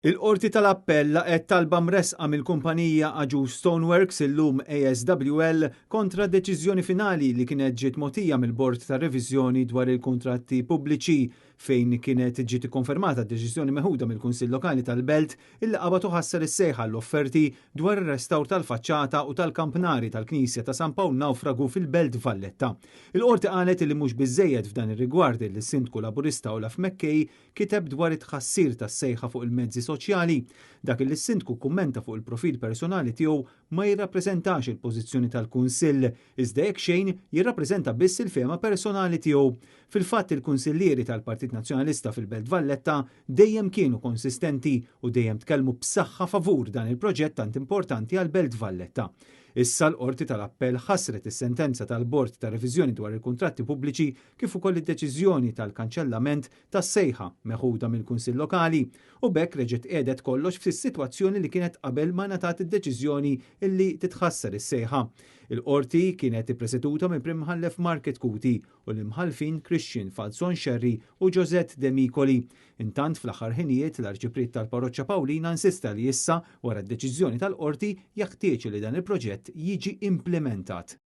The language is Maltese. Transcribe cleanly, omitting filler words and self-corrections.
Il-Qorti tal-Appell laqgħet talba mressqa mill-kumpanija Agius Stoneworks, illum ASWL, kontra deċiżjoni finali li kienet ġiet mogħtija mill-Bord ta' Reviżjoni dwar il-Kuntratti Pubbliċi fejn kienet ġiet ikkonfermata d-deċiżjoni meħuda mill-Kunsill Lokali tal-Belt illi qabad u ħassar is-sejħa l-offerti dwar ir-restawr tal-faċċata u tal-kampnari tal-Knisja ta' San Pawl Nawfragu fil-Belt Valletta. Il-Qorti qalet li mhux biżżejjed f'dan ir-rigward li s-Sindku Laburista Olaf McKay kiteb dwar it-tħassir tas-sejħa fuq il-mezzi soċjali. Dak li s-sindku kummenta fuq il-profil personali tiegħu ma jirrappreżentax il-pożizzjoni tal-Kunsill, iżda jekk xejn jirrappreżenta biss il-fehma personali tiegħu. Fil-fatt il-kunsillieri tal-Partit Nazzjonalista fil-Belt Valletta dejjem kienu konsistenti u dejjem tkellmu b'saħħa favur dan il-proġett tant importanti għall-Belt Valletta. Issa l-Qorti tal-Appell ħassret is-sentenza tal-Bord ta' Reviżjoni dwar il-Kuntratti Pubbliċi kif ukoll id-deċiżjoni tal-kanċellament tas-sejħa meħuda mill-Kunsill Lokali u b'hekk reġgħet qiegħdet kollox fis-sitwazzjoni li kienet qabel ma ngħatat id-deċiżjoni illi titħassar is-sejħa. Il-Qorti kienet ippreseduta mill-Prim Imħallef Mark Chetcuti u l-Imħallfin Christian Falzon Scerri u Josette Demicoli. Intant fl-aħħar ħinijiet l-Arċipriet tal-Parroċċa Pawlina insista li issa wara d-deċiżjoni tal-Qorti jeħtieġ li dan il-proġett jiġi implementat.